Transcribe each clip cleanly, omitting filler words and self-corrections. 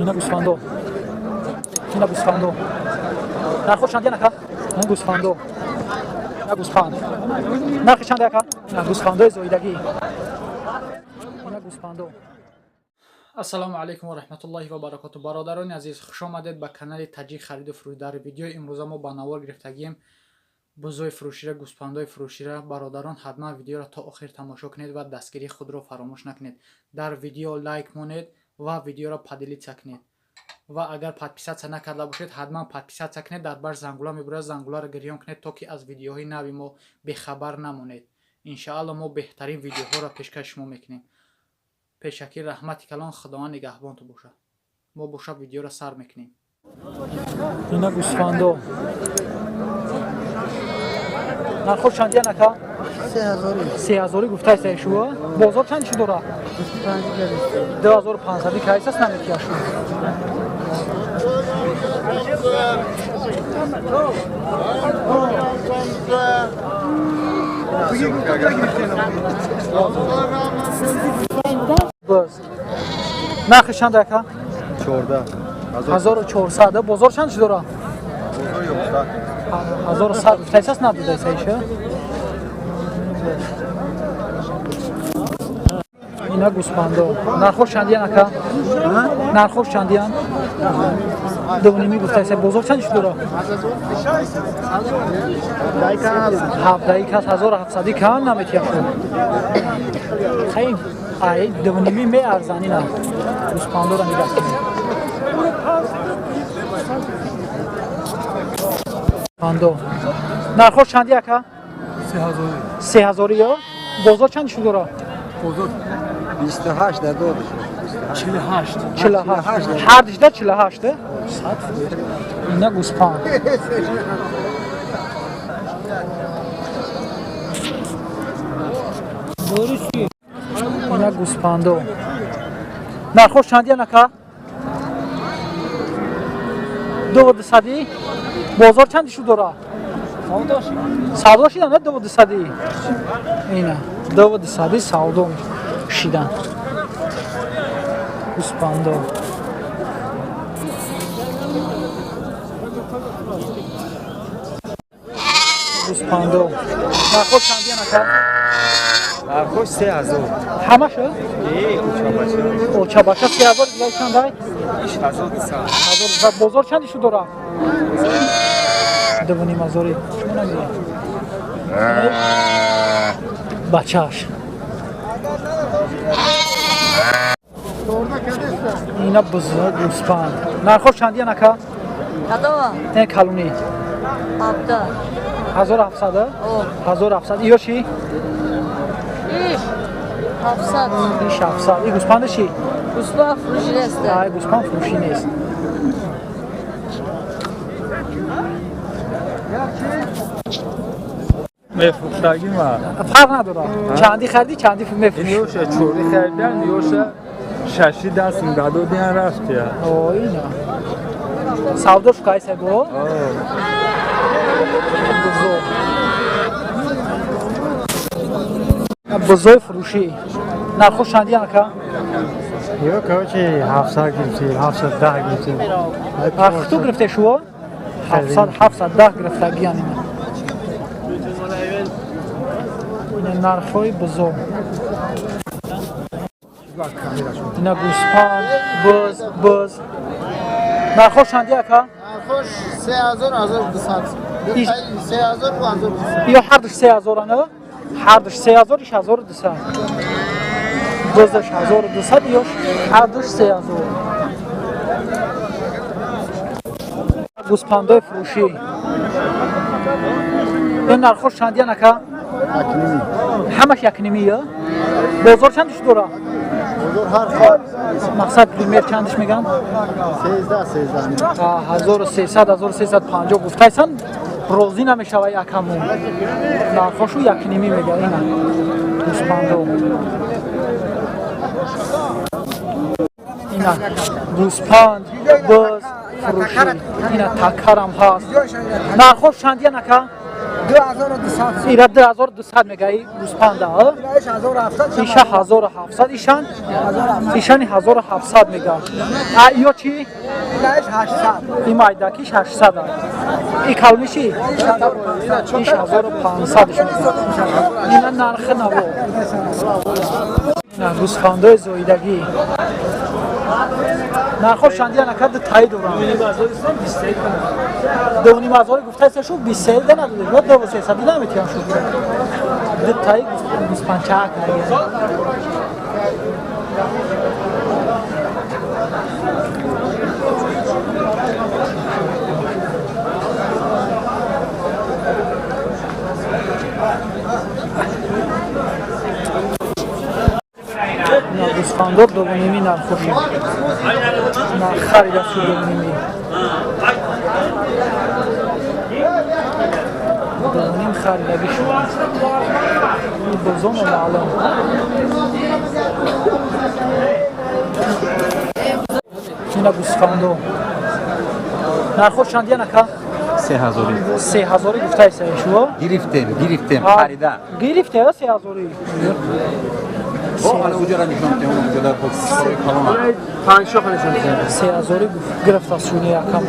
Ина гӯсфандо. Ина гӯсфандо. Нархо чанд янака? Ина гӯсфандо. Ина гӯсфанд. Нархи чанд яка? Ина гӯсфандои зоидагӣ. Ина гӯсфандо. Ассалому алайкум ва раҳматуллоҳи ва баракоту. Бародарони азиз, хуш омадед ба канали Таҷик хариду фурӯш. Дар видеои имрӯза мо ба навор гирифтагием бузои фурӯшира, гӯсфандои фурӯшира. Бародарон, ҳатман видеоро то охир тамошо кунед ва дастгирии худро фаромӯш накунед. Дар видео лайк монед ва видеоро поделиться кунед. Ва агар подписаться накарда бошед, ҳатман подписаться кунед, дар бар зангула мебурад, зангуларо гирён кунед, то ки аз видеоҳои нави мо бехабар намонед. Иншаалло мо беҳтарин видеоҳоро пешкаши шумо мекунем. Пешакӣ раҳмати калон, Худованд нигаҳбонту бошад. Мо бошад видеоро сар мекунем. Ина гӯсфандо. Нархо чанд янака? 3000 гуфтаиста шумо? Бозор чанд ши дора? 2500 кайсас наметияшу. Боз. Нархи чанд яка? 14. 1400. Бозор чанд ши дора? 1100 гуфтаисас надодаиса иша? Ина гӯсфандо. Нархош чандиян ака? Нархош чандиян? 2,5 гуфтаиса. Бозор чанд ши дора? 17 кас 1700 кан наметияшу. Хай, ай 2,5 меарзан ина. Гӯсфандоро нигоҳ кунед. Гӯсфандо. Нархош чанди ака? 3000 ё? Бозор чанд ши дора? Бозор 28 дар дод. 48. 48. Ҳар дишда 48? Ина гӯсфанд. Ина гӯсфандо. Нархош чандиян ака? 2,200? Бозор чанд шу дора? Савдо шидан, не 2,200? Ина 2,200 савдо шидан. Гӯсфандо. Гӯсфандо. Нархош чандиян ака? Нархош 3000. Ҳамаша? Э, учабача. Очабаша 3000, дигари чандай? 1200. 1200. Бозор чанд шу дора? 2,5 ҳазори. Шумо намедонед. Бачааш. Ина буза гӯсфанд. Нархош чандиян ака? Кадома? Не калони. Ҳабда. 1700? О. 1700. Иё чӣ? Иш. 700. Иш 700. И гӯсфанди чӣ? Гӯсфанд фурӯшӣ нест. Ай гӯсфанд фурӯшӣ нест. Мефурӯштагӣ ма. Фарқ надорад. Чанди харидӣ, чанди мефурӯшӣ. Ёша чори харидан, ёша шаши дастм дадодиан рафтия. О, ина. Савдош кайса бо? Бузо. Бузои фурӯшӣ. Нархош чандиян ака? Ё, короче, 700 гирифтем, 710 гирифтем. Хуту гирифте шумо? 700, 710 гирифтагиян ина. Ина нархҳои бузо. Ина гӯсфанд, буз, буз. Нархош чанди ака? Нархош 3000, 1200. 3000 ва 1200. Ё ҳардуш 3000 ана? Ҳардуш 3000, иш 1200. Бузаш 1200, ёш ҳардуш 3000. Гӯсфандои фурӯшӣ. Ин нархош чандиян ака? Ҳамаш якнимӣ ё? Бозор чандиш дора? Бозор ҳар хел. Мақсад пример чандиш меган? 13, 13. 1300, 1350 гуфтайсан, розӣ намешава якаму. Нархошу якнимӣ мега ина. Гӯсфандо. Ина гӯсфанд, буз, фурӯшӣ. Ина такарам ҳаст. Нархош чандиян ака? 2200. Ира 2200 мега и гӯспанда, а? Иш 1700. Иша 1700, ишан? Ишани 1700 мега. А иё чи? Иш 800. И майдакиш 800 а. И калмиши? Иш 1500 мега. Ина нархи наво. Ина гӯсфандои зоидагӣ. Нархо шандия накард таи дорам. 2500 гуфтаеса шу 23 да надоде. Мо 2300 наметиям шу. Ду таи гӯспанчаак. Гӯсфандор 2,5 нархоши. Харида шу 2,5. 2,5 харидагӣ шуд. Бозоно маълум. Ина гӯсфандо. Нархош чандия нака? 3000. 3000 гуфтаеса шумо? Гирифтем, харида. Гирифте, 3000. О, ана уҷара нишон медиҳам, уҷа дар калона. 5 шох нишон медиҳам. 3000 гирифт аз шуни якам.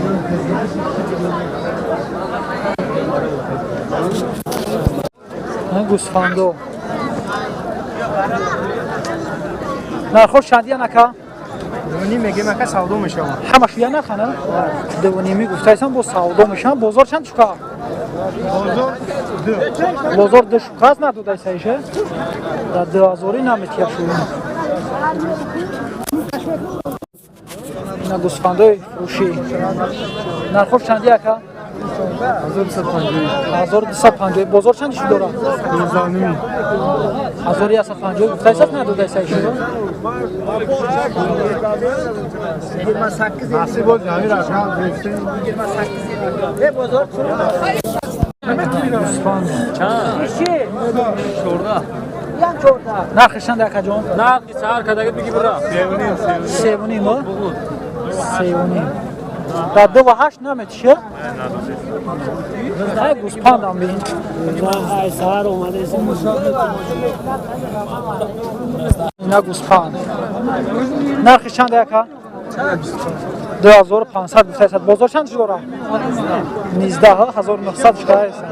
Гӯсфандо. Нархош чандия нака? 2,5 мегем ака, савдо мешавад. Ҳамаш я нархана? 2,5 гуфтаесам, боз савдо мешавад. Бозор чанд шука? Бозор 2. Бозор 2 шука аст, надодаеса иша? Дар 2000 наметия шу. Ина гӯсфандои фурӯшӣ. Нархош чанди ака? 1250. Бозор чанд шу дорад? 12,5. 1150 гуфтаесас, надодаеса иша? Насиб боз ҳамин рақам гирифтем. Гӯсфанд. Чанд? 14. Нархи чанд ака ҷон? Нархи сар кадаги биги бира. 3,5. 3,5. Дар 2,8 наметиша? Ай гӯспандам бин. Ина гӯспанд. Нархи чанд ака? 2500 гуфтаеса. Бозор чанд шу дорад? 19 1900 шудаеса.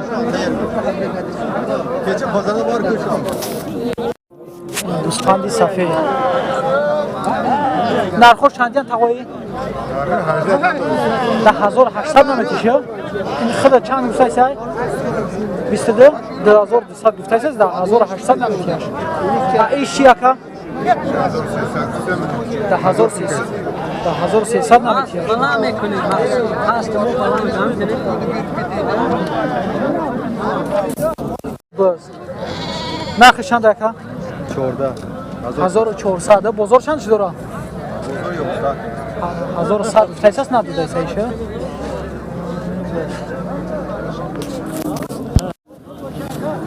Гӯсфанди сафед. Нархош чандиян тағоӣ? 10800 наметиша? Ин худа чанд гуфтаеса? 22 2200 гуфтаеса, 10800 наметиаш. А иш чи ака? 10300. 10300 наметиаш. Бала мекунед. Ҳаст мо бала мекунем. Боз. Нархи чанд ака? 14. 1400. Бозор чанд шу дорад? 1100 гуфтаесас, надодаеса иша?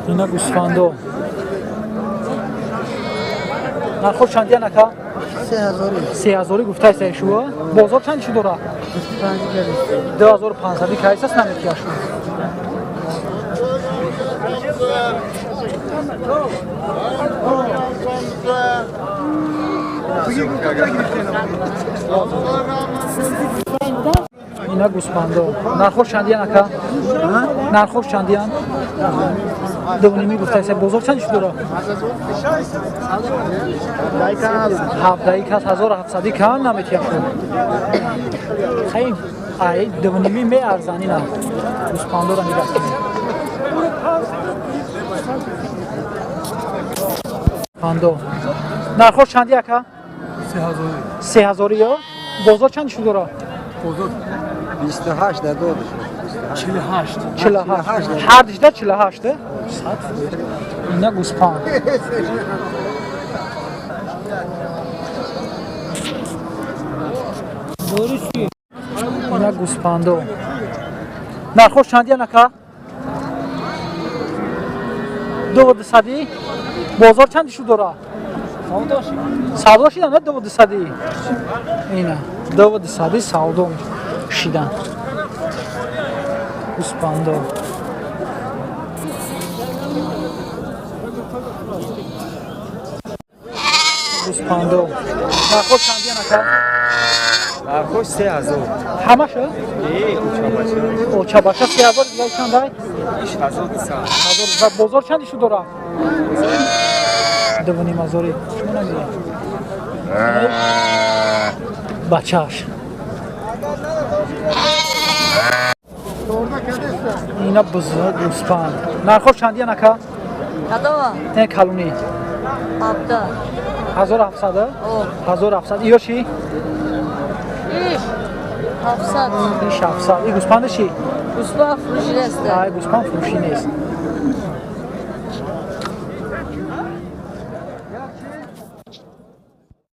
Ина гӯсфандо. Нархош чандиян ака? 3000. 3000 гуфтаеса шумо? Бозор чанд шу дорад? 2500 каесас, наметия шу. Ина гӯспандо. Нархош чандиян ака? Нархош чандиян? 2,5 гуфтаеса. Бозор чанд шу дорад? 17 кас 1700 кан наметия шу. Хай ай 2,5 меарзани на. Гӯспандоро нигоҳ кунед. Пандо. Нархош чанди ака? 3000 ё? Бозор чанд шу дорад? Бозор 28 дар додаш. 48. 48. Ҳар дишда 48. Ина гӯспанд. Ина гӯспандо. Нархош чандиян ака? 2,200. Бозор чанд шу дорад? Савдо шидан, на 2,200. Ина 2,200 савдо шидан. Гӯспандо. Гӯспандо. Нархо чандиян, ака? Нархош 3000. Ҳамаша? Э, учабача. Очабача 3000, дигари чандай? Иш 1200. Ҳазор. Ва бозор чанди шу дора? 2500-и. Шумо намедонед. Бачааш. Ина буз, гӯспанд. Нархош чандиян, ака? Кадома? Не, калонӣ. 17. 1700? О. 1700. Иё чӣ? Иш 700. И 700. И гӯспанди чӣ? Гӯспанд фурӯшӣ нест. Ай, гӯспанд фурӯшӣ нест.